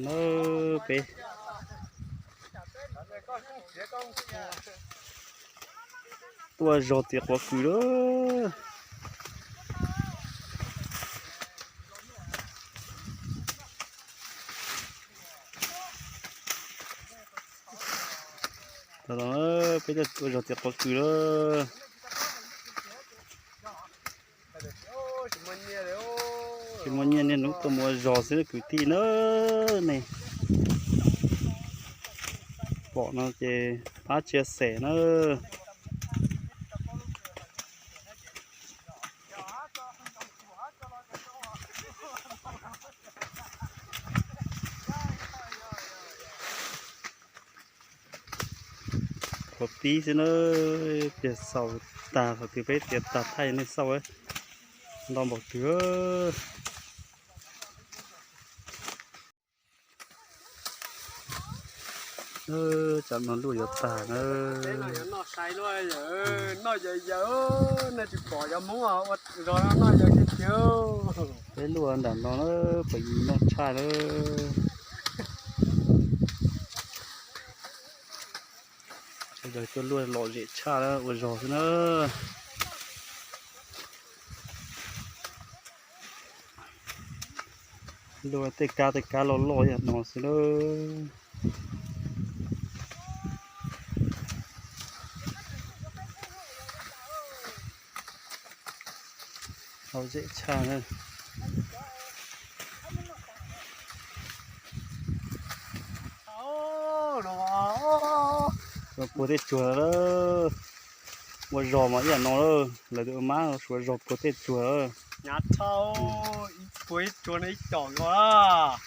Na, peb tuaj zog tias quav kws lawm. Tau, peb tuaj ua zog tias quav kws lawm. Tsis muaj nyiaj niaj hnub tuaj mus ua zog xwb kwv tij na. Nej pom no ces pab tsia xem na. Qhuav pib xwb na, tias xaus tag thaum twg peb tias tag thaij nej xauj, nto npaum twg. Tsam no luaj yuav tag na. Noj sai luaj, noj yawm yawm, nej tsis pom cov Hmoob ua zog no noj yawm tiag tiag. Peb luaj nram no na, pem yim noj tshaj na. Yog tuaj luaj lom zem tshaj na, ua zog xwb na. Luaj tej kab tej kab loj loj yam no xwb na. Lom zem tshaj na. Puag tej tsuag lawm. Ua zog mas ib yam no lawm, lawv tus ua mab suav zog puag tej tsuag lawm. Nyav tshaj, puag ib tsuag no ib com nkaus.